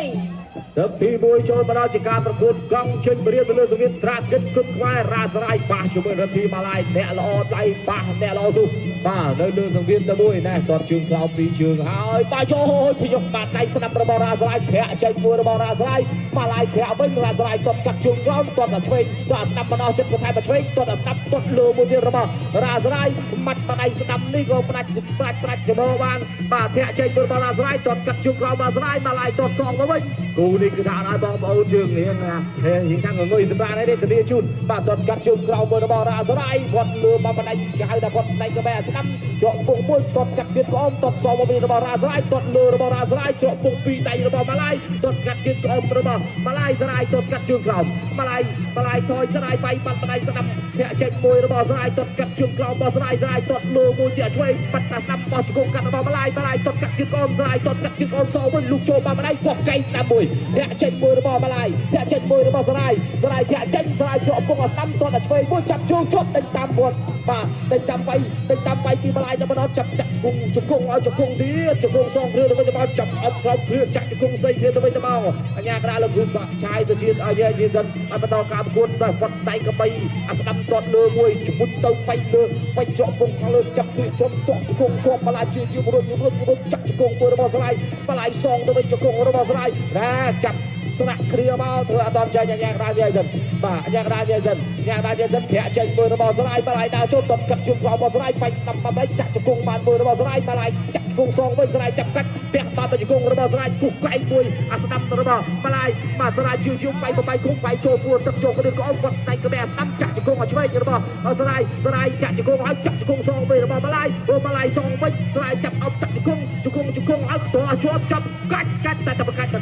1 ទឹកទី1ចូលមកដល់ជាការប្រកួតកង់ចេញបរៀនទៅលើសង្វៀនត្រាគិតគុណខ្មែររាសរាយប៉ះជាមួយរដ្ឋីម៉ាឡៃអ្នកល្អដៃប៉ះអ្នកល្អស៊ូបាទនៅលើសង្វៀនតែមួយណែទាត់ជើងក្រោមពីរជើងហើយបាទចូលភ្ញុកបាទដៃស្ដាប់របស់រាសរាយធាក់ចេញមួយរបស់រាសរាយម៉ាឡៃធាក់វិញរាសរាយទាត់កាត់ជើងក្រោមទាត់ដល់ឆ្វេងទាត់ស្ដាប់បណ្ដោះចិត្តបន្ថែមមកឆ្វេងទាត់ដល់ស្ដាប់ទាត់លើមួយទៀតរបស់រាសរាយម៉ាត់បដៃស្ដាប់នេះក៏ផ្ដាច់ផ្ដាច់ផ្ដាច់ចំហបានបាទធាក់ចេញមួយរបស់រាសរាយទាត់កាត់ជើងក្រោមរាសរាយម៉ាឡៃទាត់សងមកវិញ គូនេះគឺថាឲ្យបងប្អូនយើងរៀងណារៀងខាងងុយសម្រាប់នេះធានាជូនបាទទាត់កាត់ជើងក្រោមមួយរបស់រាសរាយគាត់លើមកបដៃគេហៅថាគាត់ស្ដែងក៏បែស្ដាំជាប់ពុកមួយទាត់កាត់ទៀតក្អមទាត់សមកវិញរបស់រាសរាយទាត់លើរបស់រាសរាយជាប់ពុកពីរដៃរបស់ម៉ាឡៃទាត់កាត់ទៀតក្អមរបស់ម៉ាឡៃសរាយទាត់កាត់ជើងក្រោមម៉ាឡៃម៉ាឡៃថយសរាយបាយបាត់បដៃស្ដាំធាក់ចេញមួយរបស់សរាយទាត់កាត់ជើងក្រោមរបស់សរាយសរាយទាត់លើមួយទៀតឆ្វេងបាត់តាស្ដាំបោះជង្គង់កាត់របស់ម៉ាឡៃម៉ាឡៃទាត់កាត់ទៀតក្អមសរាយទាត់កាត់ទៀតក្អមសវិញលូកចូលបាត់បដៃកោះកែងស្ដាំមួយធាក់ចេញមួយរបស់ម៉ាឡៃធាក់ចេញមួយរបស់សរាយសរាយធាក់ចេញសរាយជាប់ពុកស្ដាំទាត់តែឆ្វេងមួយចាប់ជើងជាប់ដេញតាមគាត់បាទដេញតាមបៃដេញតាមបៃពីម៉ាឡៃតែម្ដងចាប់ចាក់ជង្គង់ជង្គង់ឲ្យជង្គង់ទៀតជង្គង់សងគ្រឿទៅវិញទៅមកចាប់អត់ក្រោមគ្រឿចាក់ជង្គង់ស្អីគ្រឿទៅវិញទៅមកអញ្ញាក្តារលោកគ្រូសក់ឆាយទៅជាតិឲ្យយាយសិនឲ្យបន្តការប្រកួតបាទគាត់ស្ដែងកបីអាស្ដាំទាត់លើមួយជមុតទៅបៃលើបៃជាប់ពុកខាងលើចាប់គឺជាប់ទាក់ជង្គង់ជាប់ម៉ាឡៃជាជារុញរុញរុញចាក់ជង្គង់មួយរបស់សរាយម៉ាឡៃសងទៅវិញជង្គង់របស់សរាយណាចាប់ស្នាក់គ្រាមកធ្វើអត់ដល់ចេញអញ្ញាក្តារយាយសិនបាទអញ្ញាក្តារយាយសិនអញ្ញាក្តារយាយសិនធាក់ចេញមួយរបស់សរាយម៉ាឡៃដើរចូលតបកាត់ជើងក្រោមរបស់សរាយបាញ់ស្ដាំបាត់ចាក់ជង្គង់បានមួយរបស់សរាយម៉ាឡៃចាក់ជង្គង់សងវិញសរាយចាប់កាត់ផ្ទះបាត់ជង្គង់របស់សរាយគូកែងមួយអាស្ដាំរបស់ម៉ាឡៃបាទសរាយជឿជឿបាយបាយគង់បាយចូលពួរទឹកចូលគ្នាក៏អមគាត់ស្ដែងក្បែរស្ដាំចាក់ជង្គង់ឲ្យឆ្វេងរបស់សរាយសរាយចាក់ជង្គង់ឲ្យចាក់ជង្គង់សងវិញរបស់ម៉ាឡៃព្រោះម៉ាឡៃសងវិញសរាយចាប់អប់ចាក់ជង្គង់ជង្គង់ជង្គង់ឲ្យខ្ទាស់ជាប់ចាប់កាច់កាច់តែតែកាច់ទៅ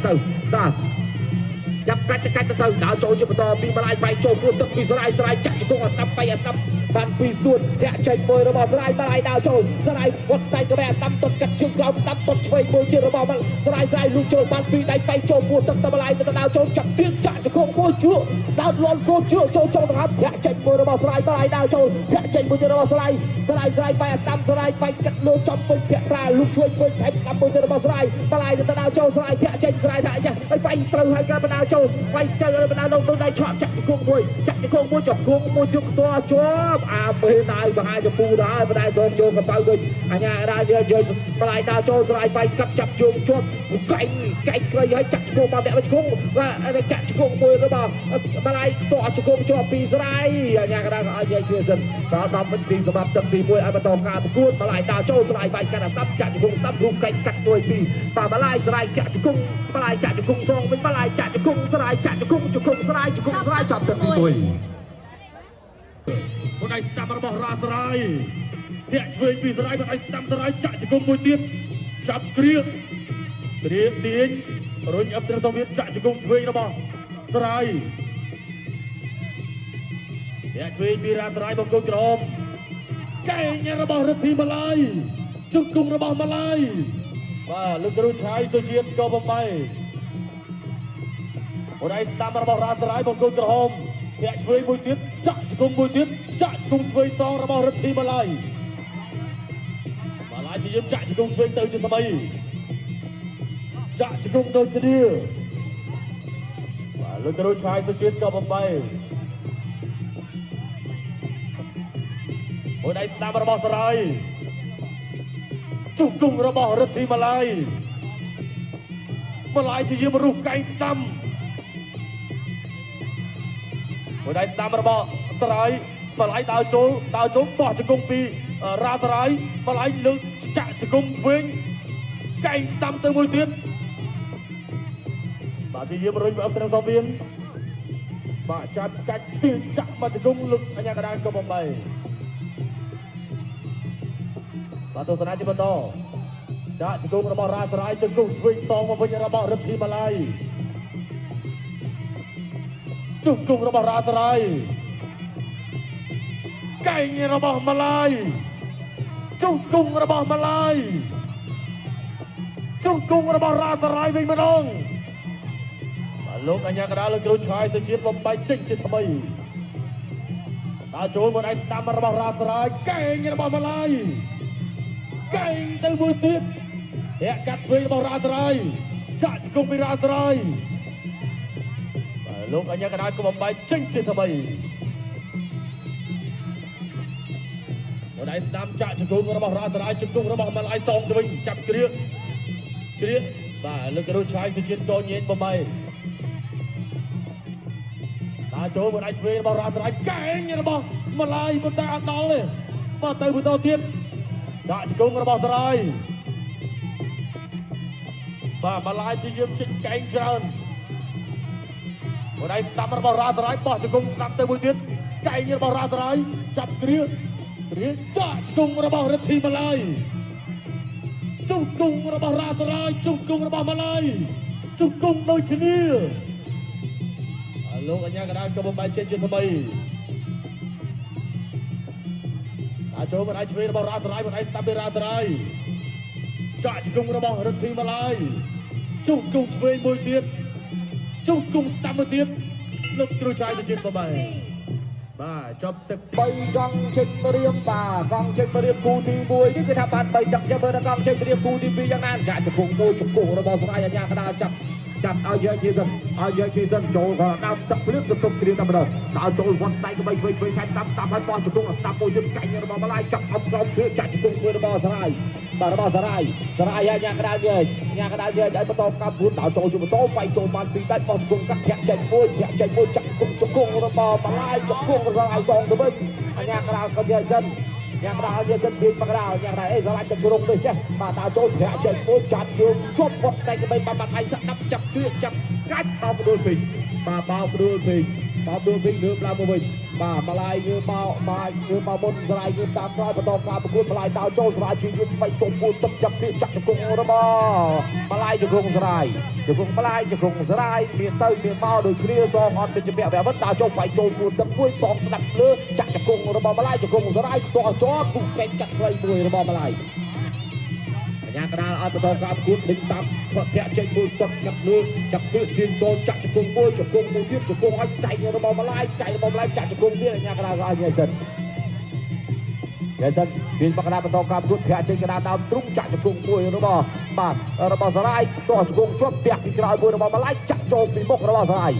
បាទ ចាប់កាច់ទៅកាច់ទៅទៅដើរចូលជាបន្តពីម្លាយបាយចូលគួនទឹកពីស្រាយស្រាយចាក់ជង្គង់ឲ្យស្ដាប់បាយឲ្យស្ដាប់បានពីស្ទួនធាក់ចេញមួយរបស់ស្រាយម្លាយដើរចូលស្រាយវត្តស្ដែងក្បែរស្ដាប់ទាត់កាត់ជើងក្រោមស្ដាប់ទាត់ឆ្វេងមួយទៀតរបស់ស្រាយស្រាយលូកចូលបានពីរដៃបាយចូលពួនទឹកទៅម្លាយទៅដើរចូលចាប់ទៀតចាក់ជង្គង់មួយជក់ដើរលន់សូនជក់ចូលចុងដង្ហើមធាក់ចេញមួយរបស់ស្រាយម្លាយដើរចូលធាក់ចេញមួយទៀតរបស់ស្រាយស្រាយស្រាយបាយស្ដាំស្រាយបាយកាត់លើចំពេញពាក់ត្រាលូកជួយជួយថែមស្ដាំមួយទៀតរបស់ស្រាយម្លាយទៅដើរចូលស្រាយធាក់ចេញស្រាយថាចាស់ហើយបាយត្រូវហើយក៏បណ្ដើរចូលបាយទៅបណ្ដើរនៅដៃឆក់ចាក់ជង្គង់មួយចាក់ជង្គង់មួយជង្គង់មួយជង្គផ្ទាល់ជាប់អាមេដៃបង្ហាញចពូដែរបណ្ដើរសូមចូលកប៉ៅវិញអញ្ញារាយយម្លាយដើរចូលស្រាយបាយកាត់ចាប់ជើងជាប់កែងកែងក្រៃហើយចាក់ជង្គង់មកអ្នកជង្គង់បាទចាក់ជង្គង់មួយរបស់ម្លាយផ្ទាល់ជង្គង់ជាប់ពីស្រាយអញ្ញាកដាឲ្យយាយគ្នាសិនសល់10វិនាទីសម្រាប់ទឹកទី1ឲ្យបន្តការប្រកួតម្លាយដើរចូលស្រាយបាយកាត់អាស្ដាប់ចាក់ជង្គង់ស្ដាប់រូបកែងកាត់ជួយពីបាទម្លាយស្រាយចាក់ជង្គង់ម្លាយចាក់ជង្គង់សងវិញម្លាយចាក់ជង្គង់ស្រាយចាក់ជង្គង់ជង្គង់ស្រាយជង្គង់ស្រាយចាប់ទឹកទី1 បដៃស្ដាំរបស់រាសរាយធាក់ឆ្វេងពីសរាយបដៃស្ដាំសរាយចាក់ជង្គង់មួយទៀតចាប់គ្រៀកគ្រៀកទាញរុញអឹបត្រឹមសង្វៀនចាក់ជង្គង់ឆ្វេងរបស់សរាយធាក់ឆ្វេងពីរាសរាយបង្គោលក្រហមកែងរបស់រិទ្ធីម៉ាឡៃជង្គង់របស់ម៉ាឡៃបាទលោកគ្រូឆាយសុជាតិក៏បំបីបដៃស្ដាំរបស់រាសរាយបង្គោលក្រហមធាក់ឆ្វេងមួយទៀតចាក់ជង្គង់មួយទៀតចាក់ជង្គង់ឆ្វេងសងរបស់រិទ្ធីម៉ាឡៃម៉ាឡៃព្យាយាមចាក់ជង្គង់ឆ្វេងទៅជាថ្មីចាក់ជង្គង់ដូចគ្នាបាទលោកគ្រូឆាយសុជាតិក៏បំបីមួយដៃស្ដាំរបស់សរាយជង្គង់របស់រិទ្ធីម៉ាឡៃម៉ាឡៃព្យាយាមរុះកែងស្ដាំ មួយដៃស្ដាំរបស់សរាយបល័យដើរចូលដើរចូលបោះជង្គង់ពីរាសរាយបល័យលើកចាក់ជង្គង់ឆ្វេងកែងស្ដាំទៅមួយទៀតបាទទីយាមរុញមកអឹបត្រឹមសងវៀនបាទចាប់កាច់ទាញចាក់មកជង្គង់លើកអញ្ញាកដាលក៏បំបីបាទទស្សនាជាបន្តចាក់ជង្គង់របស់រាសរាយជង្គង់ឆ្វេងសងមកវិញរបស់រិទ្ធីម៉ាឡៃ ជង្គង់របស់រាសរាយកែងរបស់ម៉ាឡៃជង្គង់របស់ម៉ាឡៃជង្គង់របស់រាសរាយវិញម្ដងបាទលោកអញ្ញាកដាលលោកគ្រូឆាយសុជាតិបំបែកចេញជាថ្មីដើរចូលមកដៃស្ដាំរបស់រាសរាយកែងរបស់ម៉ាឡៃកែងទៅមួយទៀតធាក់កាត់ឆ្វេងរបស់រាសរាយ ចាក់ជង្គង់ពីរ៉ាសរាយបាទលោកអញ្ញាកដាលក៏បំបែកចេញជាថ្មីបដៃស្ដាំចាក់ជង្គង់របស់រ៉ាសរាយជង្គង់របស់ម៉ាឡៃសងទៅវិញចាប់គ្រៀកគ្រៀកបាទលើករូឆាយសុជាតិកញៀនបំបែក ដើរចូលបដៃឆ្វេងរបស់រ៉ាសរាយកែងរបស់ម៉ាឡៃប៉ុន្តែអត់ដល់ទេបាទទៅបន្តទៀតចាក់ជង្គង់របស់សរាយបាទម៉ាឡៃព្យាយាមចេញកែងច្រើនបដៃស្ដាំរបស់រ៉ាសរាយបោះជង្គង់ស្ដាំទៅមួយទៀតកែងរបស់រ៉ាសរាយចាប់គ្រាគ្រាចាក់ជង្គង់របស់រិទ្ធីម៉ាឡៃជង្គង់របស់រ៉ាសរាយជង្គង់របស់ម៉ាឡៃជង្គង់ដូចគ្នា លោកអញ្ញាកដាលក៏បំបែកចេញជាថ្មីអាចចូលមិនអាចឆ្វេងរបស់រ៉ាសរាយមិនអាចស្ដាប់ពីរ៉ាសរាយចាក់ជង្គង់របស់រិទ្ធីម៉ាឡៃជង្គង់ឆ្វេងមួយទៀតជង្គង់ស្ដាំមួយទៀតលោកគ្រូឆាយទៅជាបំបែកបាទចប់ទឹកទី 3កង់ចេញរៀមបាទកង់ចេញរៀមគូទី1នេះគឺថាបាន3ទឹកចាំមើលដល់កង់ចេញរៀមគូទី2យ៉ាងណាចាក់ជង្គង់មួយជង្គង់របស់សរាយអញ្ញាកដាលចាប់ចាប់ឲ្យយកគេសិនឲ្យយកគេសិនចូលក៏ដល់ទឹកភ្លៀងសន្ទុះគ្រាតែម្ដងដល់ចូលវ៉ាន់ស្ដៃក្បីឆ្វេងឆ្វេងខែស្ដាប់ស្ដាប់ហើយបោះជង្គង់ស្ដាប់មួយទៀតកាញ់របស់ម៉ាឡៃចាប់អប់ក្រោមភ្លៀងចាក់ជង្គង់មួយរបស់សរាយបាទរបស់សរាយសរាយឲ្យញ៉ាកដាលយកញ៉ាកដាលយកឲ្យបន្តកម្មពួនដល់ចូលជាបន្តវាយចូលបានពីរដាច់បោះជង្គង់កាត់ធាក់ចេញមួយធាក់ចេញមួយចាក់ជង្គង់ជង្គង់របស់ម៉ាឡៃជង្គង់សរាយសងទៅវិញអញ្ញាកដាលក៏យកសិន ញ៉ាំដល់យកសិនពីមកដល់ញ៉ាំដល់អេស្រឡាញ់ទៅជ្រុងនេះចេះបាទដល់ចូលធាក់ចេញមួយចាប់ជើងជាប់គាត់ស្ដែងទៅបាត់បាត់ដៃស្ដាប់ចាប់គ្រឿចាប់កាច់បោកដួលពេញបាទបោកដួលពេញបោកដួលពេញងើបឡើងមកវិញបាទម៉ាឡាយងើបមកបាទងើបមកមុនស្រ័យងើបតាមក្រោយបន្តការប្រកួតម៉ាឡាយដល់ចូលស្រ័យជាយឹមបៃជុំពួនទឹកចាប់គ្រឿចាប់ជង្គង់របស់ម៉ាឡាយជង្គង់ស្រ័យជង្គង់ម៉ាឡាយជង្គង់ស្រ័យមានទៅមានមកដូចគ្នាសងអត់ទៅជាពាក់វ៉ាវិនដល់ចូលបៃចូលពួនទឹកមួយសងស្ដាប់លើចាក់ជង្គង់របស់ម៉ាឡាយជង្គង់ស្រ័យខ្ទាស់ជាប់ពុកកេងកាត់ខ្លីមួយរបស់ម៉ាឡាយ អញ្ញាកដាលឲ្យបន្តការប្រកួតដេញតាមធាក់ចេញមួយទឹកកាត់លើចាប់គឺទាញតចាក់ជង្គង់មួយជង្គង់មួយទៀតជង្គង់ឲ្យកែងរបស់ម៉ាឡាយកែងរបស់ម៉ាឡាយចាក់ជង្គង់ទៀតអញ្ញាកដាលក៏ឲ្យញ៉ៃសិនញ៉ៃសិនទាញមកកដាលបន្តការប្រកួតធាក់ចេញកដាលដើមទ្រុងចាក់ជង្គង់មួយរបស់បាទរបស់សារាយខ្ទាស់ជង្គង់ជាប់ផ្ទះពីក្រោយមួយរបស់ម៉ាឡាយចាក់ចូលពីមុខរបស់សារាយ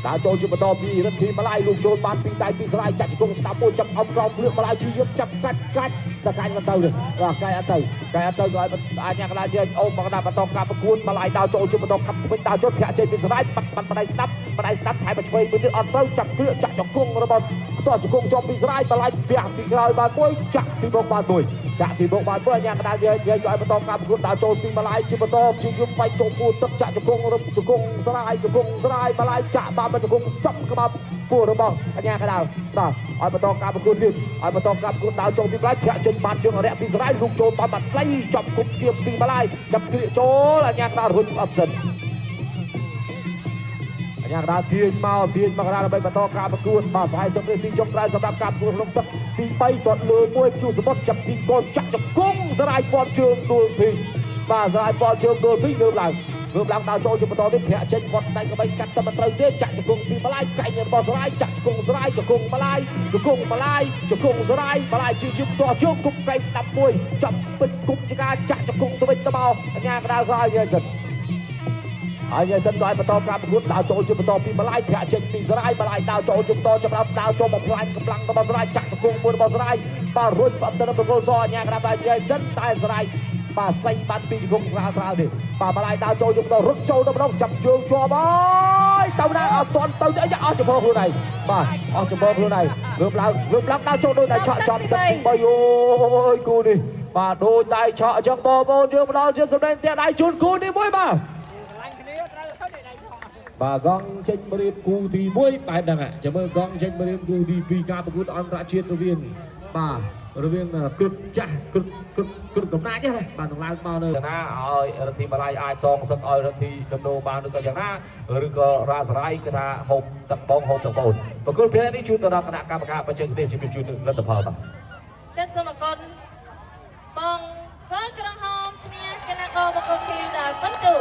ដើរចូលជាបន្តពីរិទ្ធីម៉ាឡាយលោកចូលបានពីដៃពីសារាយចាក់ជង្គង់ស្ដាប់មួយចាប់អោបក្រោមភ្លៀងម៉ាឡាយឈឺយឹបចាប់កាច់កាច់តែកាច់មិនទៅទេបាទកាច់អត់ទៅកាច់អត់ទៅក៏ឲ្យអញ្ញាកដាលយើងអូមកកដាលបន្តការប្រកួតម៉ាឡាយដើរចូលជាបន្តកាប់ធ្មេញដើរចូលធាក់ចេញពីសារាយបាត់បាត់បដៃស្ដាប់បដៃស្ដាប់ថែមមកឆ្វេងមួយទៀតអត់ទៅចាប់គ្រឿចាក់ជង្គង់របស់ខ្ទាស់ជង្គង់ជាប់ពីសារាយម៉ាឡាយផ្ទះពីក្រោយបានមួយចាក់ពីមុខបានមួយចាក់ពីមុខបានមួយអញ្ញាកដាលយើងយើងក៏ឲ្យបន្តការប្រកួតដើរចូលពីម៉ាឡាយជាបន្តព្យាយាមវាយចូលគូទឹកចាក់ជង្គង់រំជង្គង់សារាយជង្គង់សារាយម៉ាឡាយចាក់បានមកជង្គង់ចំក្បាលពោះរបស់អញ្ញាកដាលបាទឲ្យបន្តការប្រកួតទៀតឲ្យបន្តការប្រកួតដើរចូលពីម៉ាឡាយធាក់ចេញបានជើងអរិយពីសារាយលូកចូលបានបាត់ផ្លៃចំគុំគៀមពីម៉ាឡាយចាប់គ្រាចូលអញ្ញាកដាលរុញអប់សិន អញ្ញាកដាលទាញមកទាញមកកដាលដើម្បីបន្តការប្រកួតបាទ40នាទីចុងក្រោយសម្រាប់ការប្រកួតក្នុងទឹកទី3ទាត់លើមួយជួសមុទ្រចាប់ទីកូនចាក់ជង្គង់សរាយពាត់ជើងដួលពីបាទសរាយពាត់ជើងដួលពីងើបឡើងងើបឡើងដល់ចូលជាបន្តទៀតធាក់ចេញគាត់ស្ដែងក្បីកាត់តែមិនត្រូវទេចាក់ជង្គង់ពីម្លាយកែងរបស់សរាយចាក់ជង្គង់សរាយជង្គង់ម្លាយជង្គង់ម្លាយជង្គង់សរាយម្លាយជឿជឿផ្ទាល់ជើងគុំកែងស្ដាប់មួយចាប់ពេចគុំចកាចាក់ជង្គង់ទៅវិញទៅមកអញ្ញាកដាលក៏ឲ្យយកសិន ហើយយាយសិនក៏ឲ្យបន្តការប្រកួតដើរចូលជាបន្តពីម៉ាឡាយធាក់ចេញពីសារាយម៉ាឡាយដើរចូលជាបន្តចាប់ដើមដើរចូលមកផ្លាញ់កម្លាំងរបស់សារាយចាក់ជង្គង់មួយរបស់សារាយបាទរួចផ្អឹបទៅនឹងបង្គោលសអញ្ញាក្រាបហើយយាយសិនតែសារាយបាទសៃបានពីជង្គង់ស្រាលស្រាលទេបាទម៉ាឡាយដើរចូលជាបន្តរត់ចូលទៅម្ដងចាប់ជើងជាប់ហើយទៅណាអត់ទាន់ទៅទេអស់ចំពោះខ្លួនឯងបាទអស់ចំពោះខ្លួនឯងងើបឡើងងើបឡើងដើរចូលដូចតែឆក់ចំទឹកទី3អូយគូនេះបាទដូចតែឆក់អញ្ចឹងបងប្អូនយើងផ្ដល់ជាសម្លេងផ្ទះដៃជូនគូនេះមួយបាទ បាទកង់ចេញមករៀបគូទី1បែបហ្នឹងចាំមើលកង់ចេញមករៀបគូទី2ការប្រកួតអន្តរជាតិរវាងបាទរវាងគ្រុតចាស់គ្រុតគ្រុតគ្រុតកំណាចណាបាទនឹងឡើងមកនៅយ៉ាងណាឲ្យរដ្ឋីម៉ាឡៃអាចសងសឹកឲ្យរដ្ឋីដំណោបានឬក៏យ៉ាងណាឬក៏រ៉ាសរ៉ៃគឺថាហូបទឹកបងហូបទឹកបងប្រគល់ភារៈនេះជូនទៅដល់គណៈកម្មការបច្ចេកទេសជំរាបជូនលទ្ធផលបាទ ចាសសូមអរគុណបងកូនក្រហមឈ្នះកីឡាករបង្គោលខៀវដោយពិន្ទុ